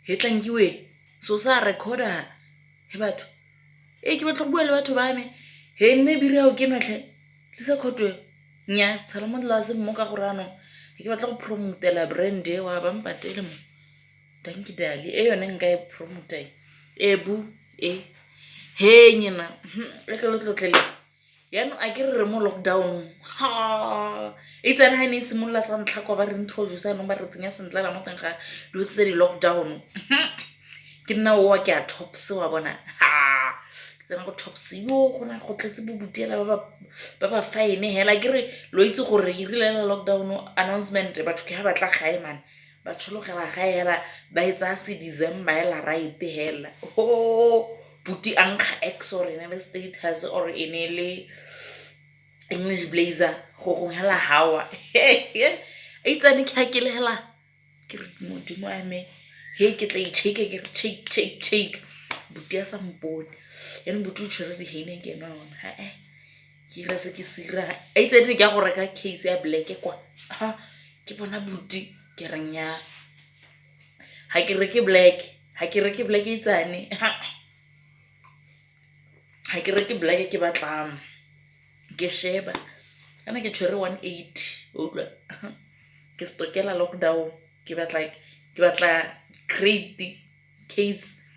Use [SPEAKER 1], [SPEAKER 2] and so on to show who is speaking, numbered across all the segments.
[SPEAKER 1] He tlankiwe so sa recorder he batho ee ke batla go bua le batho ba me. He nne biri ao ke nwetlhe tlisa khoto nya tshela mo tlase mo ka gore anong ke batla go promotela brand e wa ba mpatele mo. Dankie dali e yone nka e promota e e bu e he nyena e ke lo tlotlele. Yaanong a ke re re mo lockdown ha e tsene ga e ne e simolola sa ntlha kwa ba re introduce anong ba re tsenya sentle ra mo teng ga dilo tse di lockdown, ke nna owa ke a Tops wa bona. Ha ke tsena ko Tops yo gona go tletse bo butiela ba ba fine hela. Ke re lo itse gore e rile la lockdown announcement batho ke ga ba tla gae man, ba tshologela gae hela ba e tsaya se December hela right hela. Ho buti a nkga X or e ne le status or e ne le English blazer go gong hela hawa e itsane ke ha ke le hela ke re modimo a me he ke tla i-checka ke re check check check buti a sa mpone. Yaanong buti o tshwere diheine ke ena ona ha e ke ira se ke se ira a itsane ke ya go reka case ya black kwa ha ke bona buti ke reng ya ha ke reke black, ha ke reke black itsane ha ke reke black ke batlang ke sheba kana ke tshwere 180 o utlwa ke stokela lockdown ke batla crate case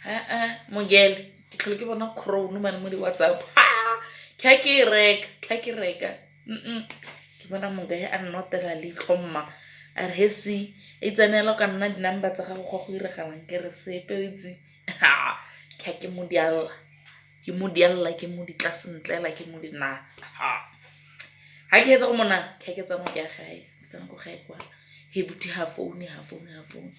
[SPEAKER 1] ha a mogele ke tlhole ke bona crown mane mo di-WhatsApp ke ha ke e reka ke ha ke reka ke bona mokae a nnotela leitlho mma a re he se e tsenela ka nna di-number tsa gago go go iragalang ke re sepe o itse ke ha ke mo dialla ke mo dialla ke mo ditla sentlela ke mo di na ha ke hetsa go mona ke ha ke tsamaya ke ya gae ke tsena ko gae kwa he buti ha phone ha phone ha phone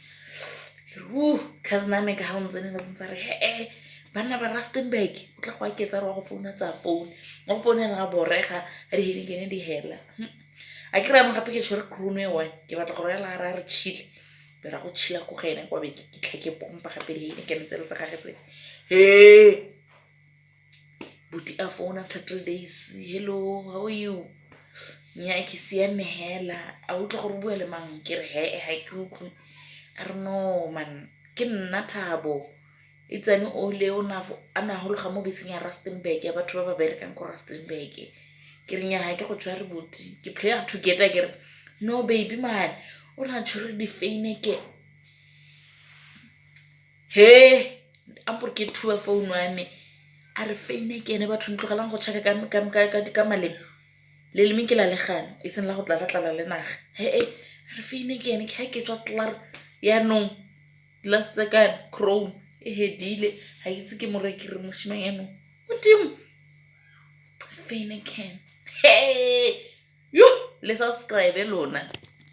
[SPEAKER 1] ke re u cousin ame ka ha o ntse ne tsa re he banna ba Rustenburg o tla go aketsa re wa go founa tsa phone wa go founela ga borega ga di henekene di hela a ke re mo gape ke tshwere krono e one ke batla gore ela ra re chile be ra go chila ko ga ene kwa be ke tlhe ke pompa gape di henekene tsele tsa gage tse he buti a phone after 3 days, hello, how are you? Nya ke siame hela a utlwa gore o bua le mang ke re he ha ke utlwe a re no man ke nna Thabo e tsane o le o na a na hologa mo beseng ya Rustenburg ya batho ba ba berekang ko Rustenburg ke re nya ha ke go tshware buti ke play to get ke re no baby man o na tshwere difeine ke he ampore ke thuba phone wa me a re feine ke ene batho ntlogelang go checka ka maleme leleme ke la legano e seng la go tlala-tlala le naga he e a re feine ke ene ke ha ke tswa tlar yaanong glass tse ka chrome e hedile ga itse ke moreki re moshimang yanong modimo feine can he yo le subscribe lona.